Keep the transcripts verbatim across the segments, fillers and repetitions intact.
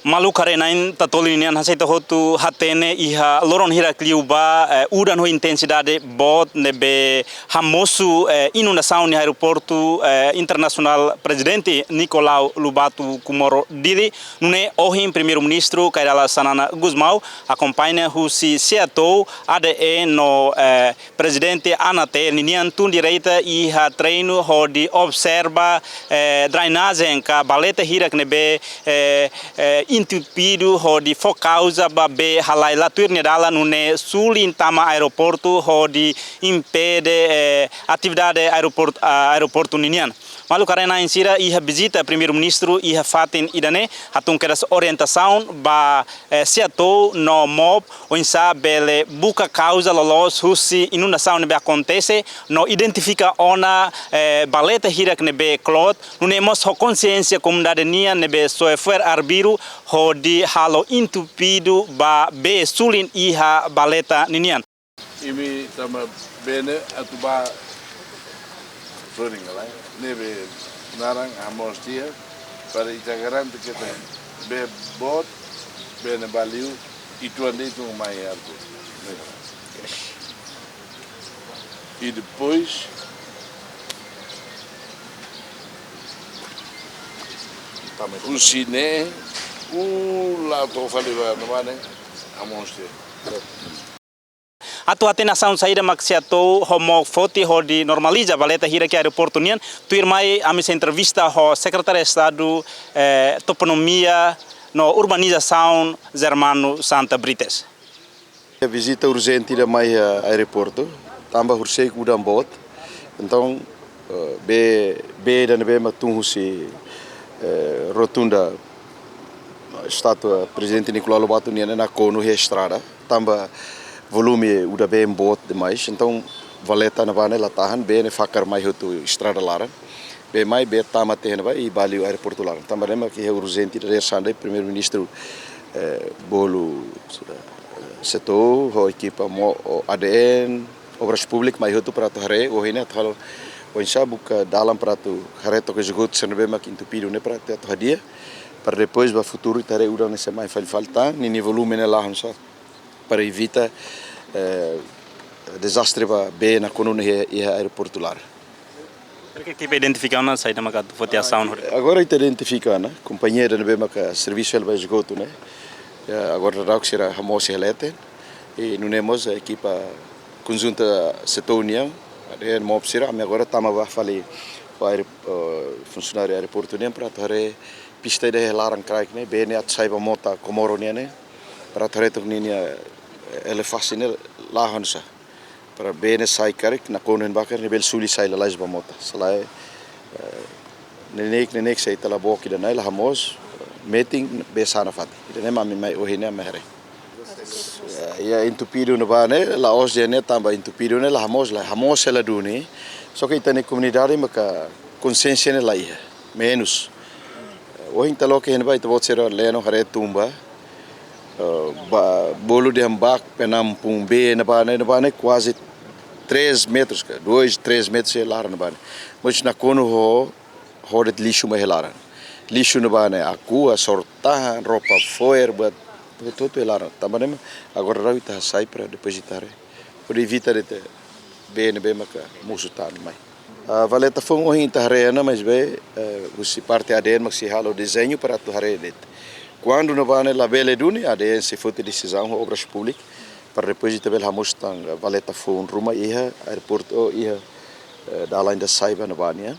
Maluk haree-na'in Tatoli nian, hasai ita hotu hatene iha loron hirak liubá, eh, udan ho intensidade boot ne'ebé hamosu, eh, inundasaun iha aeroportu, eh, internasionál Prezidente Nicolau Lobato Comoro Dili. Nune'e ohin Primeiru-Ministru Kay Rala Xanana Gusmão akompaña husi SEATOU, ADN no, eh, Prezidente ANATL ninian tun direta iha terrenu hodi observa, eh, drenajen ka valeta hirak ne'ebé, eh, eh, entupidu hodi fó kauza ba bee halai la tuir nia dalan nune'e sulin tama aeroportu hodi impede, eh, atividade aeroportu, ah, aeroportu ninian. Maluk haree-na'in sira, iha vizita Primeiru-Ministru iha fatin ida-ne'e hatún kedas orientasaun ba, eh, SEATOU no MOB oinsá bele buka kauza loloos husi inundasaun ne'ebé akontese no identifika ona, eh, valeta hirak ne'ebé kloot, nune'e mós ho konsiénsia komunidade nian ne'ebé soe fo'er arbiru hodi halo entupidu ba bee sulin iha valeta ninian. Imi tama bee ne'e atu ba florin lai. Ne'ebé naran hamoos tiha para ita garante katak bee boot, bee ne'e ba liu, ituan de'it tun mai arku. I depois, husi ne'e, u la to fali ba no mane, hamoos tiha. Atu hatene asaun saida mak SEATOU ho MOB foti hodi normaliza valeta hirak iha aeroportu nian, tuirmai ami sei entrevista ho Sekretáriu Estadu, eh, Toponímia no Urbanizasaun, Germano Santa Brites. Vizita urjente ida mai, eh, aeroportu, tanba horiseik udan boot. Entaun, eh, bee, bee ida ne'ebé mak tun husi, eh, rotunda estátua Prezidente Nicolau Lobato nian ne'e nakonu iha estrada, tanba volume udan been boot demais. Entaun, valeta ne'ebá ne'e la tahan, bee ne'e fakar mai hotu estrada laran. Bee mai, bee tama tiha ne'ebá i ba liu aeroportu laran. Tanba ne'e mak iha urjente ida hanesan ne'e Primeiru-Ministru, eh, bolu, eh, SEATOU ho ekipa MOB, ADN, Obras Públikas mai hotu para atu haree, ohin ne'e atu halo oinsá buka dalan para atu haree to'ok esgotu sira ne'ebé mak entupidu ne'e para atu, atu hadi'a, para depois ba futuru ita haree udan ne'e sei mai fali fali tan, ninia volume ne'e la hanesan, para evita, eh, dezastre ba bee nakonu ne'e iha, iha aeroportu laran. Será que ekipa identifika ona saida maka atu foti asaun hodi? Agora ita identifika ona, kompañia ida ne'ebé maka servisu hela ba esgotu ne'e. Ya, agora daudaun sira hamoos iha leten. I nune'e mós ekipa konjunta SEATOU nian, ADN, MOB sira, ami agora tama ba fali ba aer-, eh, funsionáriu aeroportu nian para atu haree pista ida iha laran kraik ne'e, bee ne'e atu sai ba mota Comoro nian ne'e, para atu haree to'ok ninia, eh, elefasi ne'e la hanesan. Para bee ne'e sai karik, nakonu iha ne'ebá karik, ne'e bele suli sai lalais ba mota. Se lae, eh, neineik, neineik se ita la book ida-ne'e la hamoos, metin bee sa'e nafatin. Ida-ne'e mak ami mai ohin ne'e ami haree. Eh, iha entupidu ne'ebá ne'e, la'ós de'it ne'e tanba entupidu ne'e la hamoos, la hamoos hela duni. Só ke ita-nia komunidade maka konsiénsia ne'e la iha, menus. Eh, ohin ita loke iha ne'ebá ita-boot sira leno haree tumba. Eh, ba, bolu dehan bak penampung bee ne'ebá ne'e, ne'ebá ne'e kuaze três metros ka, dois, três metros iha laran ne'ebá ne'e. Mas nakonu ho, ho de'it lixu mai iha laran. Lixu ne'ebá ne'e, akua, soro-tahan, roupa fo'er, buat hotu-hotu iha laran. Tanba ne'e mak agora daudaun ita hasai para depois ita haree, hodi evita de'it bee ne'ebé maka mosu tan mai. Ah, valeta foun ohin ita haree ona, maibé, eh, husi parte ADN mak sei halo dezeñu para atu haree de'it. Kuandu ne'ebá ne'e labele duni, ADN sei foti desizaun ho Obras Públikas, para depois ita bele hamoos tan, eh, valeta foun ruma iha aeroportu, ou iha, eh, dalan ida sai ba ne'ebá nian,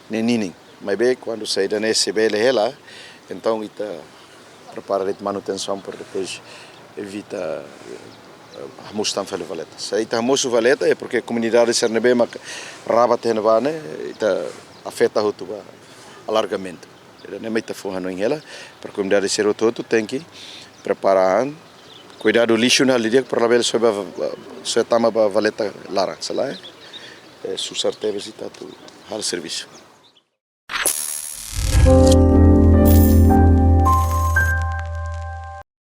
ne'e ninin. Maibé kuandu saida ne'e sei bele hela, entaun ita prepara de'it manutensaun para depois evita, eh, hamoos tan fali valeta. Se ita hamosu valeta, é porque komunidade sira ne'ebé mak rabat iha ne'ebá ne'e, ita afeta hotu ba alargamentu. Ida-ne'e mak ita fó hanoin hela, para komunidade sira hotu-hotu tenke prepara an, kuidadu lixu ne'e halo di'ak para labele soe ba, soe tama ba valeta laran, se lae, eh, susar tebes ita atu halo servisu.